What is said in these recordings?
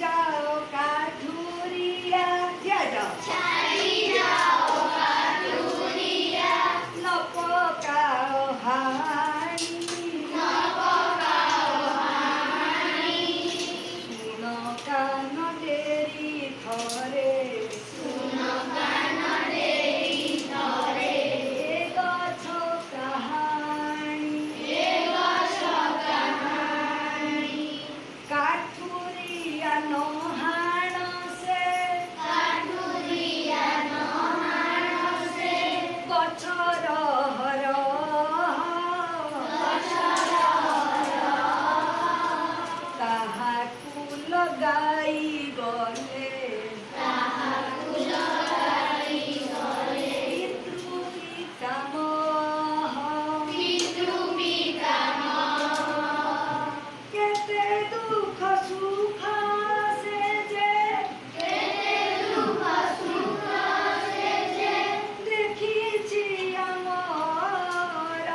ଯାଅ କାଠୁରିଆ, ଠିଆ ଯାଅ, ଛାଡ଼ି ଯାଅ କାଠୁରିଆ, ନ ପକାଅ ହାଣି, ନ ପକାଅ ହାଣି। ଶୁଣ କାନ ଡେରି ଥରେ, ଶୁଣ କାନ ଡେରି ଥରେ, ଏ ଗଛ କାହାଣୀ, ଏ ଗଛ କାହାଣୀ। କାଠୁରିଆ ନ ହାଣ ସେ, କାଠୁରିଆ ନ ହାଣ ସେ, ଗଛ ରହ ରହ, ଗଛ ରହ ରହ। ତାହାକୁ ଲଗାଇ ଗଲେ, ତାହାକୁ ଲଗାଇ ଗଲେ, ପିତୃ ପିତାମହ, ପିତୃ ପିତାମହ। କେତେ ଦୁଃଖ ସୁଖ ସେ ଯେ, କେତେ ଦୁଃଖ ସୁଖ ସେ ଯେ, ଦେଖିଛି ଆମର,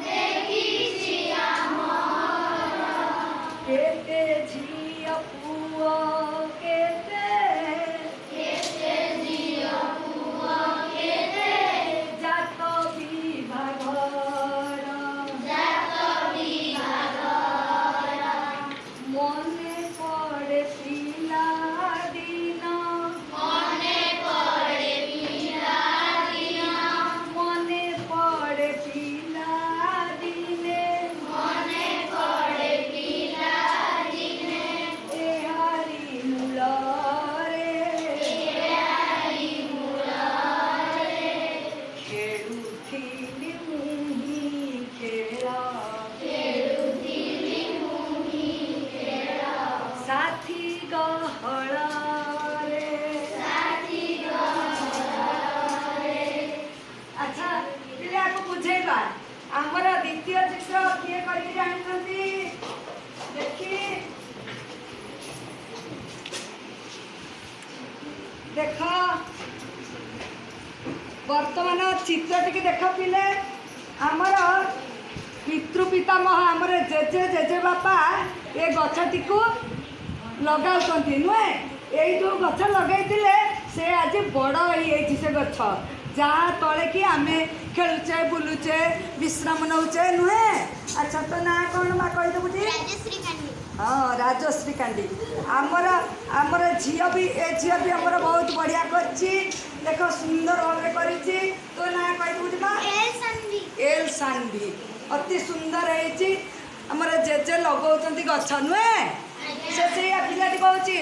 ଦେଖିଛି ଆମର। କେତେ ଝିଅ ପୁଅ, କେତେ କେତେ ଝିଅ ପୁଅ, କେତେ ଜାତ ବିଭାଘର, ଜାତ ବିଭାଘର। ମନେ ପଡ଼େ ପିଲା ଦିନ, ମନେ ପଡ଼େ ପିଲା ଦିନ, ମନେ ପଡ଼େ ପିଲା ଦିନେ, ମନେ ପଡ଼େ ପିଲା ଦିନେ, ଏହାରି ମୂଳରେ ଏହାରି ମୂଳରେ ଖେଳୁଥିଲି ମୁହିଁ ଖେଳ, ଖେଳୁଥିଲି ମୁହିଁ ଖେଳ, ସାଥୀ ଗହଳରେ। ସାଥୀ ଗହଳରେ। ଆଚ୍ଛା ପିଲାକୁ ବୁଝେଇବା, ଆମର ଦ୍ୱିତୀୟ ଚିତ୍ର କିଏ କରିକି ଜାଣିଛନ୍ତି? ଦେଖି ଦେଖ, ବର୍ତ୍ତମାନ ଚିତ୍ରଟିକି ଦେଖ ପିଲେ। ଆମର ପିତୃ ପିତାମହ, ଆମର ଜେଜେ ଜେଜେବାପା ଏ ଗଛଟିକୁ ଲଗାଉଛନ୍ତି ନୁହେଁ? ଏଇ ଯେଉଁ ଗଛ ଲଗେଇଥିଲେ ସେ ଆଜି ବଡ଼ ହେଇଯାଇଛି। ସେ ଗଛ ଯାହା ତଳେ କି ଆମେ ଖେଳୁଛେ, ବୁଲୁଛେ, ବିଶ୍ରାମ ନେଉଛେ ନୁହେଁ? ଆଚ୍ଛା, ତୋ ନାଁ କ'ଣ ମା କହିଦେବୁ ଟିକେ? ରାଜଶ୍ରୀ କାଣ୍ଡି। ହଁ, ରାଜଶ୍ରୀ କାଣ୍ଡି। ଆମର ଝିଅ ବି, ଏ ଝିଅ ବି ଆମର ବହୁତ ବଢ଼ିଆ କରିଛି। ଦେଖ, ସୁନ୍ଦର ଭାବରେ କରିଛି। ତୋ ନାଁ କହିଦେବୁ ମା? ଏଲ୍ ସାନ୍ଭି। ଏଲ୍ ସାନ୍ଭି। ଅତି ସୁନ୍ଦର ହେଇଛି। ଆମର ଜେଜେ ଲଗାଉଛନ୍ତି ଗଛ ନୁହେଁ? ସେ ସେଇଆ ପିଲାଟି କହୁଛି,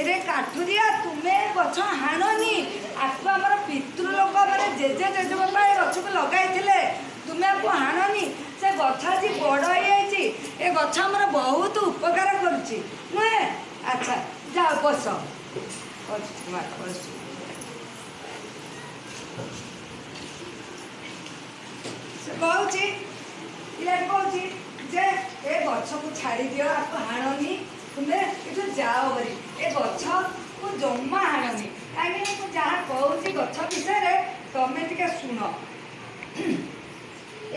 ରେ କାଠୁରିଆ, ତୁମେ ଗଛ ହାଣନି। ଆକୁ ଆମର ପିତୃଲୋକ ମାନେ ଜେଜେ ଜେଜେବାପା ଏ ଗଛକୁ ଲଗାଇଥିଲେ, ତୁମେ ଆକୁ ହାଣନି। ସେ ଗଛ ଆଜି ବଡ଼ ହେଇଯାଇଛି। ଏ ଗଛ ଆମର ବହୁତ ଉପକାର କରୁଛି ନୁହେଁ? ଆଚ୍ଛା, ଯାଅ ବସ ବସ ମା, ବସ। ସେ କହୁଛି, ପିଲାଟି କହୁଛି ଯେ ଏ ଗଛକୁ ଛାଡ଼ି ଦିଅ, ଆକୁ ହାଣନି, ତୁମେ ଏଠୁ ଯାଅ ବୋଲି। ଏ ଗଛକୁ ଜମା ହାଣନି। କାହିଁକି ମୁଁ ଯାହା କହୁଛି ଗଛ ବିଷୟରେ ତମେ ଟିକେ ଶୁଣ।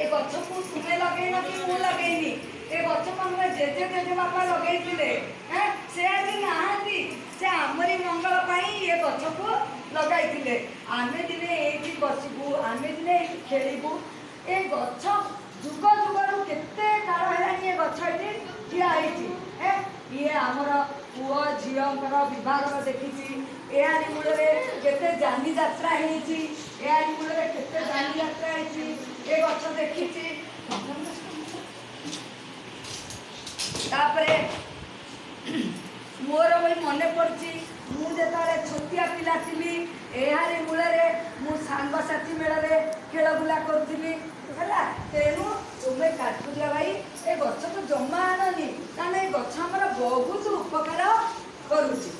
ଏ ଗଛକୁ ତୁମେ ଲଗେଇନ କି ମୁଁ ଲଗେଇନି। ଏ ଗଛକୁ ଆମର ଜେଜେ ଜେଜେବାପା ଲଗେଇଥିଲେ। ହେଁ, ସେ ଆଜି ନାହାନ୍ତି। ସେ ଆମରି ମଙ୍ଗଳ ପାଇଁ ଏ ଗଛକୁ ଲଗାଇଥିଲେ। ଆମେ ଦିନେ ଏଇଠି ବସିବୁ, ଆମେ ଦିନେ ଏଇଠି ଖେଳିବୁ। ଏ ଗଛ ଯୁଗ ଯୁଗରୁ କେତେ କାଳ ହେଲାଣି ଏ ଗଛ ଏଠି ଠିଆ ହେଇଛି। ହେଁ, ଇଏ ଆମର ପୁଅ ଝିଅଙ୍କର ବିବାହଘର ଦେଖିଛି। ଏହାରି ମୂଳରେ କେତେ ଯାନି ଯାତ୍ରା ହେଇଛି। ଏହାରି ମୂଳରେ କେତେ ଯାନି ଯାତ୍ରା ହେଇଛି, ଏ ଗଛ ଦେଖିଛି। ତାପରେ ମୋର ବି ମନେ ପଡ଼ୁଛି, ମୁଁ ଯେତେବେଳେ ଛୋଟିଆ ପିଲା ଥିଲି, ଏହାରି ମୂଳରେ ମୁଁ ସାଙ୍ଗସାଥି ମେଳରେ ଖେଳ ବୁଲା କରୁଥିଲି। ହେଲା, ତେଣୁ ତୁମେ କାଠୁରିଆ ଭାଇ ଏ ଗଛକୁ ଜମା ଆଣନି, କାରଣ ଏ ଗଛ ଆମର ବହୁତ ଉପକାର କରୁଛି।